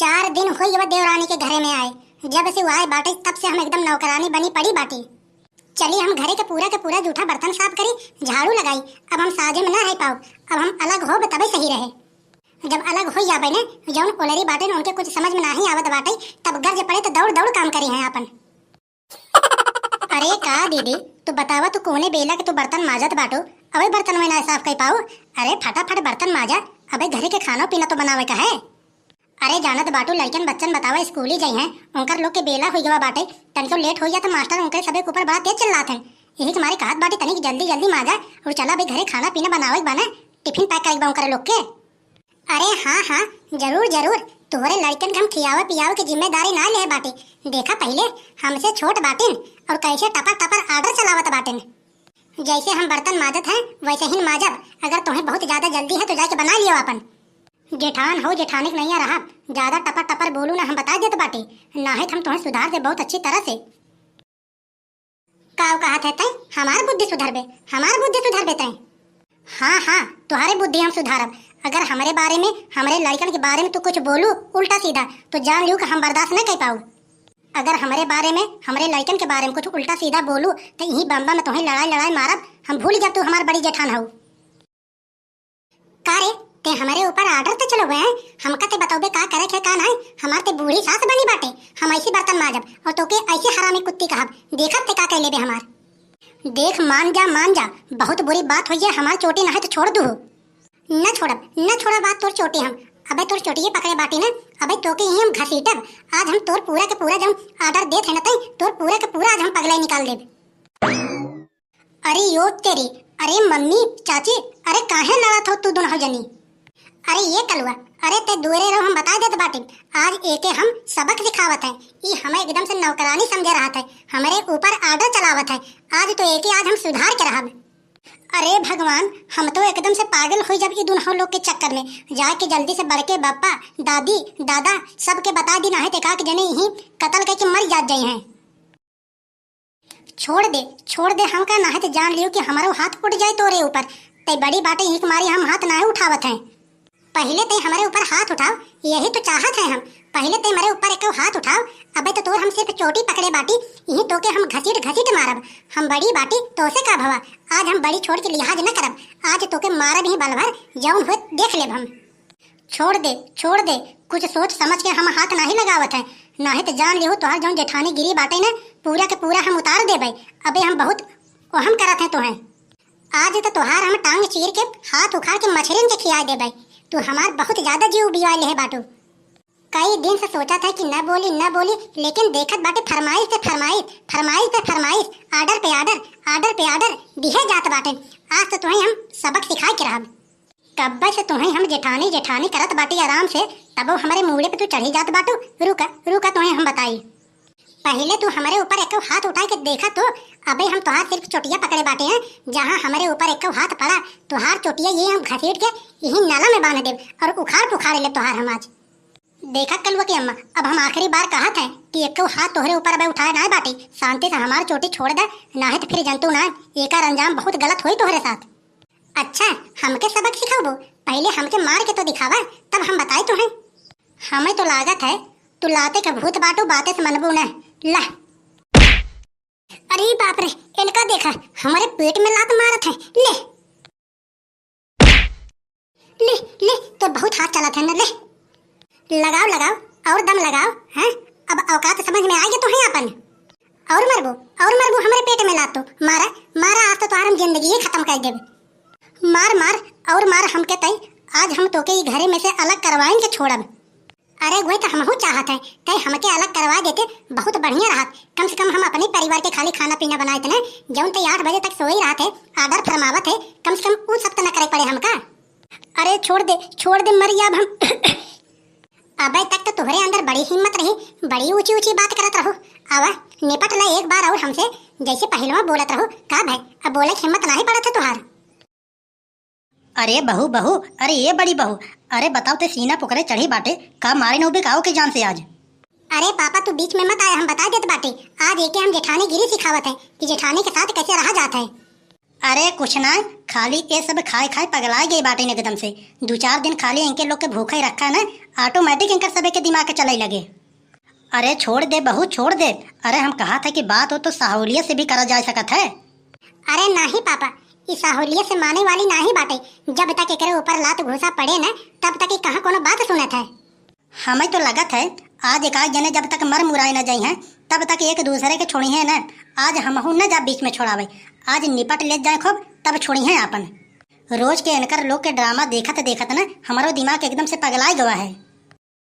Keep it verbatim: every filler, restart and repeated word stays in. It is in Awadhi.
चार दिन होई अब देवरानी के घरे में आए, जब से वो आए बाटे तब से हम एकदम नौकरानी बनी पड़ी बाटी। चली हम घरे के पूरा के पूरा जूठा बर्तन साफ करी, झाड़ू लगाई, अब हम साझे में ना रह पाओ, अब हम अलग होब तबे सही रहे। जब अलग हो जाबे ने, जौन ओलरी बाटे न उनके कुछ समझ में नाही आवत बाटे, तब गर्ज पड़े तो दौड़ दौड़ काम करी हैं आपन। अरे का दीदी, तू बतावा, तू कौने बेला के तू बर्तन माजत बाटू, अबे बर्तन में ना साफ कर पाऊ? अरे फटाफट बर्तन माजा, अबे घरे के खाना पीना तो बनावे का है। अरे जानत बाटू, लड़कन बच्चन बतावा स्कूली जाई हैं, उनकर लोग के बेला हुई गवा बाटे, तनिको लेट हो जात मास्टर उनके सबे के ऊपर बड़ा तेज चिल्लात हैं। यही तुम्हारे कहत बाटे तनिक जल्दी जल्दी माजा और चला भाई घरे खाना पीना बनावे के बा ना, टिफिन पैक करे के बा उनकर लोग के। अरे हाँ हाँ, जरूर जरूर, तोहरे लड़कन के हम खियावे पियावे के जिम्मेदारी ना ले बाटे। देखा पहिले हमसे छोट बाटिन और कैसे टपर टपर ऑर्डर चलावत बाटिन। जैसे हम बर्तन माजत हैं वैसे ही माजब। अगर तुम्हें बहुत ज्यादा जल्दी है तो जाके बना लियो अपन। जेठान हो जेठानी के नैया रहब, ज्यादा टपर टपर बोलू ना, हम बता देत बाटी, नाहित हम तुम्हें सुधार दे बहुत अच्छी तरह से। का कहत है तैं? हमार बुद्धि सुधरबे, हमार बुद्धि सुधरबे तैं? हाँ हाँ, तुम्हारे बुद्धि हम सुधारब। अगर हमरे बारे में, हमरे लड़कन के बारे में तू कुछ बोलू उल्टा सीधा तो जान लियो कि हम बर्दाश्त न कर पाऊ। अगर हमरे बारे में, हमरे लड़कन के बारे में कुछ उल्टा सीधा बोलू तो यही बम्बा में तुम्हें लड़ाई लड़ाई मारब, हम भूल जाब तू हमार बड़ी जेठान हऊ। का रे, ते हमरे ऊपर ऑर्डर ते चलो गए हैं? हमका ते बतौबे का करे के का नाय? हमार ते बूढ़ी सास बनी बाटे, हम ऐसी बर्तन माजब और तोके ऐसे हरामी कुत्ती कहब। देखब ते का कह लेबे हमार। देख मान जा, मान जा, बहुत बुरी बात होई है, हमार चोटी ना है तो छोड़ दू। न छोड़ब, न छोड़ा बात तोर चोटी हम। अबे तोर चोटिये पकड़े बाटी ना, अबे तोके ही हम घसीटब। आज हम तोर पूरा के पूरा जब ऑर्डर देत है ना तई, तोर पूरा के पूरा आज हम पगलाई निकाल देब। अरे यो तेरी, अरे मम्मी, चाची, अरे काहे लड़त हो तू दोनों जनी? अरे ये कलुआ, अरे ते दूरे रहो, हम बता देत बाटी। आज एके हम सबक सिखावत है। ई हमें एकदम से नौकरानी समझे रहत है, हमरे ऊपर ऑर्डर चलावत है। आज तो एके आज हम सुधार के रहब। अरे भगवान, हम तो एकदम से पागल हो जब ई दोनों लोग के चक्कर में। जाके जल्दी से बड़के बापा, दादी, दादा सबके बता दी, नाहे ते का के जने यही कत्ल करके मर जात जाई हैं। छोड़ दे, छोड़ दे हमका, नाहे तो जान लियो कि हमारो हाथ उठ जाए तोरे ऊपर। ते बड़ी बाटे, यही के मारी हम हाथ नाहे उठावत हैं। पहिले ते हमरे ऊपर हाथ उठाओ, यही तो चाहत हैं हम। पहिले ते हमरे ऊपर एक हाथ उठाओ, अबे तो तोर हम सिर्फ चोटी पकड़े बाटी, यही तोके हम घसीट घसीट मारब। हम बड़ी बाटी, तोसे का भवा? आज हम बड़ी छोट के लिहाज न करब, आज तोके मारब ही बल भर, जौन होए देख लेब हम। छोड़ दे, छोड़ दे, कुछ सोच समझ के हम हाथ नाही लगावत है, नाहे तो जान लिहो तोहार जौन जेठानी गिरी बाटे न, पूरा के पूरा हम उतार देबे। अबे हम बहुत ओहम करत हैं तोहें। आज तो तोहार हम टांग चीर के हाथ उखाड़ के मछरिन के खिया देबे। तू हमार बहुत ज्यादा जीव बिवा लेहे बाटू। कई दिन से सोचा था कि न बोली, न बोली, लेकिन देखत बाटे फरमाइश पे फरमाइश, फरमाइश पे फरमाइश, ऑर्डर पे ऑर्डर, ऑर्डर पे ऑर्डर दिहे जात बाटे। आज तो तोहें हम सबक सिखाए के रहब। कब्बे से तुहैं हम जेठानी जेठानी करत बाटी आराम से, तबो हमरे मूड़े पे तू चढ़ी जात बाटू। रुका, रुका, तुहैं हम बताई। पहिले तू हमरे ऊपर एक हाथ उठाए के देखा तो, अबे हम तोहार सिर्फ चोटिया पकड़े बाटे हैं, जहाँ हमरे ऊपर एक हाथ पड़ा, तोहार चोटिया ये हम घसीट के यही नाला में बांध देब और उखाड़ पुखाड़ लेब तोहार हम आज। देखा कलुआ की अम्मा, अब हम आखिरी बार कहत हैं कि एको हाथ तोहरे ऊपर अबे उठाए नाय बाटी, शांति से हमार चोटी छोड़ दे, नाहे तो फिर जंतु नाय, एकर अंजाम बहुत गलत होई तोहरे साथ। अच्छा, हमके सबक सिखाबो? पहिले हमके मार के तो दिखावा, तब हम बताई तुहें। हमें तो लागत है तू लाते का भूत बाटू, बाते से मनबू न। ला। अरे बाप रे, इनका देखा, हमारे पेट में लात मारत है। ले। ले, ले, तो बहुत हाथ चलत है न, ले। लगाओ, लगाओ, और दम लगाओ, हैं? अब औकात समझ में आइगे तुहें अपन। और मरबू, और मरबू हमरे पेट में लात तो। मारा, मारा, आज तो तोहार हम जिंदगी ही खत्म कर देब। मार, मार, और मार हमके तई, आज हम तोके ई घरे में से अलग करवाइन के छोड़ब। अरे गुए तो हमहू चाहत है, तय हमके अलग करवा देते, बहुत बढ़िया रहत। कम से कम हम अपने परिवार के खाली खाना पीना बनाए थे ना, जौन तय आठ बजे तक सोई रहत है, ऑर्डर फरमावत है, कम से कम उ सब तो न करे पड़े हमका। अरे छोड़ दे, छोड़ दे, मर जाब हम। अबे तक तो तोहरे अंदर बड़ी हिम्मत रही, बड़ी ऊंची ऊंची बात करत रहो। आवा, निपट ले एक बार और हमसे, जैसे पहलवा बोलत रहो। का भाई, अब बोले के हिम्मत नहीं पड़त है तुहार। अरे बहू, बहू, अरे ये बड़ी बहू, अरे बताओ ते सीना पुकरे चढ़ी बाटे, का मारे न उबे का ओके जान से आज? अरे पापा तू बीच में मत आया, हम बता देत बाटे, आज एके हम जेठानी गिरी सिखावत है कि जेठानी के साथ कैसे रहा जात है। अरे कुछ ना, खाली ये सब खाए खाए पगलाए गए बाटे एकदम से। दो चार दिन खाली इनके लोग के भूखे रखा ना, automatic इनकर सबे के दिमाग के चले लगे। अरे छोड़ दे बहू, छोड़ दे। अरे हम कहा था कि बात हो तो साहुलिया से भी करा जा सकत है। अरे नाही पापा, ई साहुलिया से माने वाली नाही बाटे। जब तक एकरे ऊपर लात घूसा पड़े ना, तब तक ई कहाँ कोनो बात सुनत है। हमें तो लगत है आज एक आध जने जब तक मर मुराए न जाई हैं, तब तक एक दूसरे के छोड़ी हैं ना। आज हमहू न जा बीच में छोड़ावे, आज निपट ले जाए खूब, तब छोड़ी हैं आपन। रोज के इनकर लोग के ड्रामा देखत देखत ना हमारो दिमाग एकदम से पगलाए गवा है।